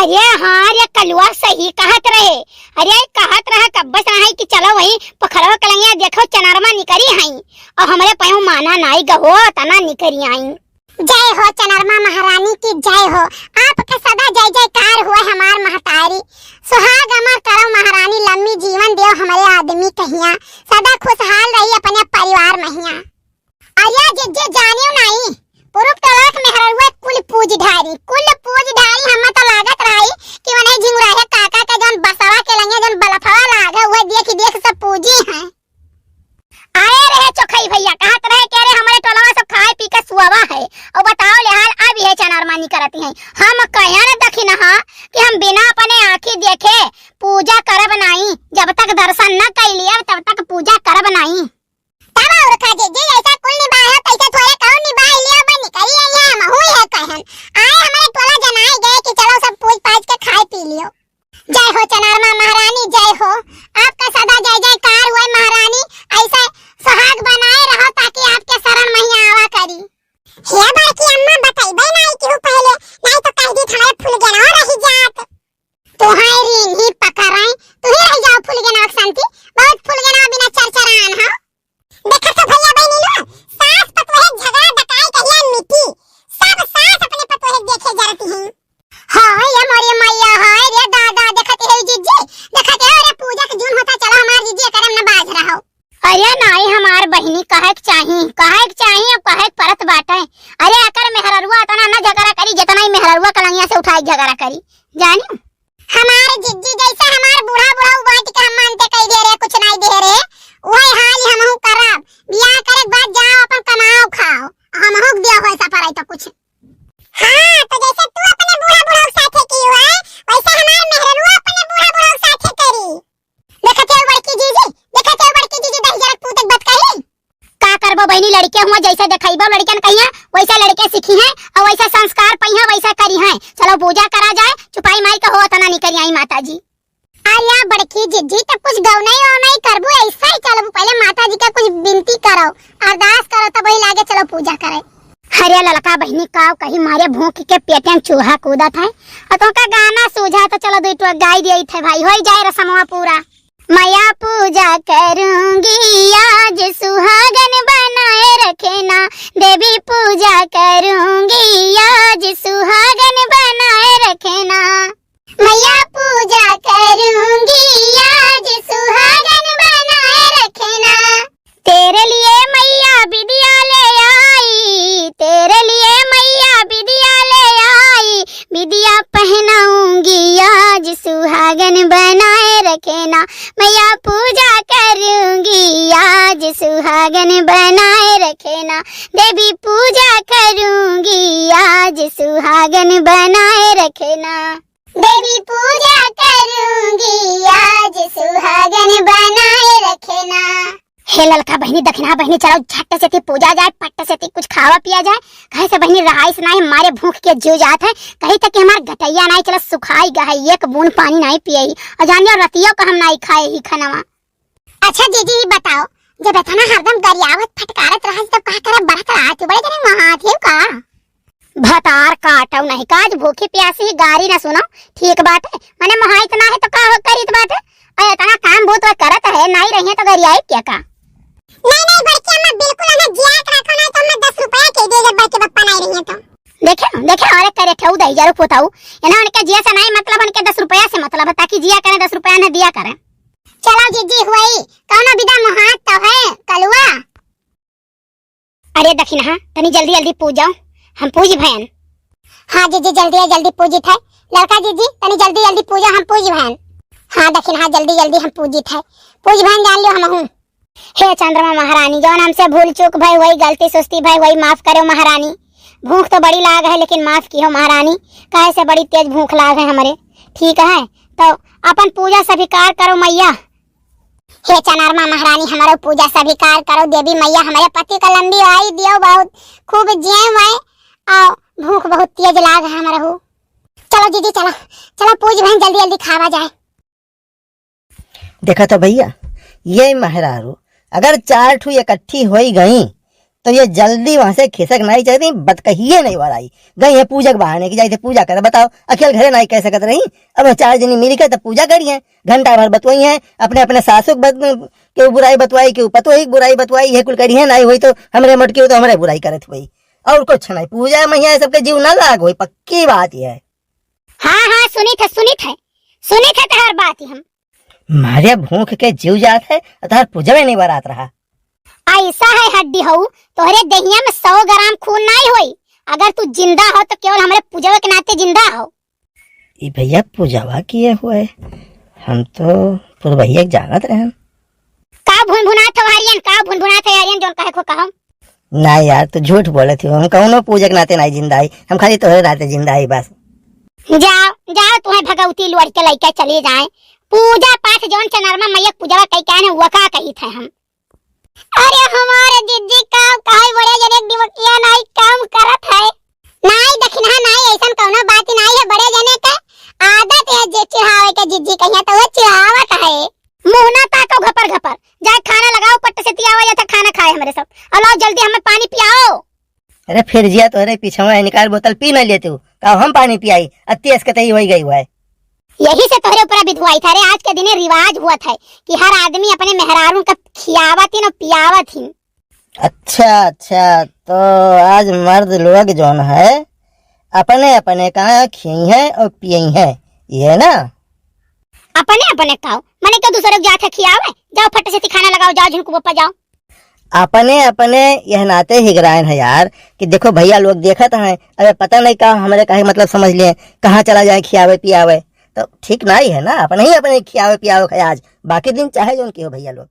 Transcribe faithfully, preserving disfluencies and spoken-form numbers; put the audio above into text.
अरे हाँ रे, कलुआ सही कहत रहे। अरे कहत रहे कब्बे से नाहीं कि चलो वही पोखरवा के लंगिया देखो चनरमा निकरी हई, अउर हमरे पयो माना नाहीं गहो, तना निकरी आई। जय हो चनरमा महारानी की जय हो। आपके सदा जय जयकार हुए हमार महतारी। सुहाग अमर करो महारानी, लम्मी जीवन दियो हमरे आदमी कहिया, सदा खुशहाल रही अपने परिवार महिया। अरे जिज्जी जानियो नाहीं, पुरुब टोला के मेहररुआ कुल पूज ढारी, कुल पूज ढारी। हम्मे तो लागत रही कि ओने झिंगुराहे काका के जौन बसवा के लंगे जौन बलफवा लागे, उहे देखि देखि सब पूजी हैं। आए रहे चोखई भइया, कहत रहे कि अरे हमरे टोलवा सब खाए पी के सुअवा है, अउर बताओ ले हाल अब ये चनरमा निकरती हैं। हम कहेन दखिनहा कि हम बिना अपने आँखी देखे पूजा करब नाहीं, जब तक दर्शन न कइ लियब तब तक पूजा करब नाहीं। तब अउर का जिज्जी, जैसा कुल निबाहो तैसे थोड़े कहू निबाह लियो, बा निकरी आई है, हमहू है कहन। आए हमरे टोला जनाई गए कि चलो सब पूज पाज के खाए पी लियो। जय हो चनरमा महारानी, जय हो। आपका सदा जय जयकार हुए महारानी, ऐसे सुहाग बनाए रहो ताकि आपके शरण महिया आवा करी। हे बड़की अम्मा, बतइबे नाहीं केहू पहिले, नाहीं तो कह दी हमारे फुलगेनवा रही जात। तोहाई रीन ही पकड़ाई, तू ही रह जाओ फुलगेनवा के संती, बहुत फुलगेनवा बिना चरचरान हो। देखा तो भइया बहिनी ना, सास पतोहे झगड़ा डकाई कहिया मिटी, सब सास अपने पतोहे देखे जरती हैं। हाँ ये मोरे मैया, हाय रे दादा, देखत है जिज्जी, देखत है, अरे पूजा के जून होता, चलो हमार जिज्जी एकरे में न बाझ रहो। अरे नाई हमार बहिनी, कहे के चाही, कहे के चाही, अब कहे के परत बाटे। अरे एकर मेहररुआ इतना न झगड़ा करी, जितना ही मेहररुआ कलंगिया से उठाई झगड़ा करी, जानी। हमार जिज्जी जैसे हमार बूढ़ा बूढ़ा उ बाटी का हम मानते कही दे रहे, कुछ नहीं दे रहे, वही हाल ही हमहू करब। बियाह करे के बाद जाओ अपन कमाओ खाओ, हमहू के दिया होए सफर आई तो कुछ। हाँ, तो जैसे तू अपने बूढ़ा बूढ़ा के साथे की हुआ, वैसे हमार मेहररुआ अपने बूढ़ा बूढ़ा के साथे करी। देखत है बड़की जीजी, देखत है बड़की जीजी, दही जरत पूत के बात कही। का करबो बहिनी, लड़के हुआ जैसे देखइबो लड़कन कहिया, वैसे लड़के सीखी हैं और वैसे संस्कार पइहा, वैसे करी हैं। चलो पूजा करा जाए, चुपाई माई का हो तना निकरी आई माता जी। अरे बड़की जिज्जी, तब कुछ गौनई वौनई करबो, ऐसा ही चलबो, पहले माता जी का कुछ विनती करो, अरदास करो, तब वही लागे चलो पूजा करे। अरे ललका बहिनी, का कही, मारे भूख के पेट में चूहा कूदत है, और तुमका गाना सूझा तो चलो दुई टोक गाई दिए थे भाई, होई जाए रसमवा पूरा। मैया पूजा करूंगी आज सुहागन बनाए रखना, देवी पूजा करूंगी आज सुहागन बनाए रखना। मैया पूजा करूंगी आज सुहागन बनाए रखना। तेरे लिए मैया बिदिया ले आई, तेरे लिए मैया बिदिया ले आई, बिदिया पहनाऊंगी आज सुहागन बनाए रखना। मैया पूजा करूंगी आज सुहागन बनाए रखना, देवी पूजा करूंगी आज सुहागन बनाए रखना। देवी पूजा करूंगी आज सुहागन बनाए रखना। हे ललका बहिनी, दखिना बहिनी, चलो झट से ती पूजा जाए, पट से ती कुछ खावा पिया जाए। कहे से बहिनी रहाइस नाहीं, मारे भूख के जू जात है। कही तक कि हमार गटैया नाहीं, चलो सुखाई गा है, एक बूंद पानी नाहीं पियई। और जान लियो रतियो का हम नाहीं खाए ही खनवा। अच्छा जीजी, ई बताओ, जब इतना हरदम गरियावत फटकारत रहस, तब का करे बरत रहत हो बड़े जने वहाँ आत हो का? भतार काटो नहीं काज, भूखी प्यासी ही गारी न सुनो, ठीक बाटे, मने मोहाइत ना है तो का हो करित बाटे? और इतना काम भूत वह करत है, नाई रहिए तो गरियाई क्या का? नहीं, नहीं, बड़की अम्मा, बिल्कुल हमें जिया के रखो, नहीं तो हमें दस रुपया के दे, जब बड़के पप्पा नहीं रहिए तो। देखे, देखे, अरे करे ठऊ दही जरू पुताऊ, इन्हें उनके जिया से नहीं मतलब, उनके दस रुपया से मतलब है, ताकि जिया करें, दस रुपया ने दिया करें। चलो जीजी हुई, कौनो विदा मोहात तो है, कलुआ। अरे दखिनहा, तनी जल्दी जल्दी पूजाओ, हम पूजी भयन। हाँ जीजी, जल्दी जल्दी पूजित है। ललका जीजी, तनी जल्दी जल्दी पूजा, हम पूजी भयन। हाँ दखिनहा, जल्दी जल्दी हम पूजित है, पूजी भयन जान लियो हमहू। हे चंद्रमा महारानी, जौन हमसे भूल चूक भई होई, गलती सुस्ती भई होई, माफ करो महारानी। भूख तो बड़ी लाग है, लेकिन माफ किहो महारानी, काहे से बड़ी तेज भूख लाग है हमरे। ठीक है, तो अपन पूजा स्वीकार करो मैया। हे चनरमा महारानी, हमरो पूजा स्वीकार करो। देवी मैया, हमरे पति का लंबी आयु दियो, बहुत खूब जिए हुए, और भूख बहुत तेज लाग है हमरहू। चलो जीजी, चलो, चलो पूज बहन, जल्दी जल्दी खावा जाए। देखा तो भैया, ये मेहरारू अगर चार ठू इकट्ठी होई गई, तो ये जल्दी वहाँ से खिसक नाई चाहती, बतकहिए नहीं वाला आई। गई है पूजा के बहाने कि जाई थे पूजा करे, बताओ, अकेल घरे नाई कह सकत रही। अब चार जनी मिल के तब पूजा करी है, घंटा भर बतवाई है, अपने अपने सासू के बत-, के बुराई बतवाई, के पतोही के बुराई बतवाई, ये कुल करी है, नाई होई तो हमरे मटकी हो तो हमरे बुराई करत होई। और कुछ नहीं, पूजा मैया सबके जीव ना लाग होई, पक्की बात ये है। हाँ, हाँ, सुनित है, सुनित है, सुनित है तोहार बात ही हम। मारे भूख के जीव जात है, और तोहार पूजवे नहीं बरात रहा। ऐसा है हड्डी हऊ, तोहरे देहिया में सौ ग्राम खून नहीं होई। अगर तू जिंदा हो तो केवल हमरे पूजवे के नाते जिंदा हो। ई भैया पूजवा किए हुए, हम तो पुरवैया के जानत रहन। का भुनभुनात हो हरियन, का भुनभुनात हो हरियन, जौन कहे को कहो। ना यार, तू झूठ बोलत हो, हम कौनो पूजा के नाते नहीं जिंदा आई, हम खाली तोहरे नाते जिंदा आई बस। जाओ, जाओ, तुम्हें भगवती लोढ़ के लइके चली जाए। पूजा पाठ जौन चनरमा मैया के पूजवा कई के आने, वो का कही थे हम। अरे हमारे जिज्जी का काहे बड़े जने दिमकिया नाई काम करत है। नाई दखिनहा नाई, ऐसन कौनो बात नाई है, बड़े जने के आदत है जे चिढ़ावे के, जिज्जी कहिया तो वो चिढ़ावत है। मुँह ना ताको घपर घपर, जाए खाना लगाओ पट्ट से तियावा जाता खाना खाए हमरे सब। और लाओ जल्दी हमें पानी पियाओ। अरे फिर जिया तोहरे पीछवा है, निकाल बोतल पी ना लेते हो, का हम पानी पियाई, अति असकतई होई गई हुआ है। यही से तोहरे ऊपर विधवा आई था रे, आज के दिने रिवाज हुआ था कि हर आदमी अपने मेहरारून का खियावत ही न पियावत ही। अच्छा, अच्छा, तो आज मर्द लोग जौन है, अपने अपने का खियई है और पियई है, ये ना? अपने अपने का? मने क्यों दूसरे के जात है खियावे? जाओ फट से खाना लगाओ, जाओ झुनकू बप्पा जाओ। अपने अपने यह नाते हिगरायन है यार, कि देखो भैया लोग देखत हैं, अबे पता नहीं का हमरे काहे मतलब समझ लिए, कहाँ चला जाए खियावे पियावे, तो ठीक नहीं है ना, अपने ही अपने खियावे पियावे खाए आज, बाकी दिन चाहे जौन की हो भैया लोग।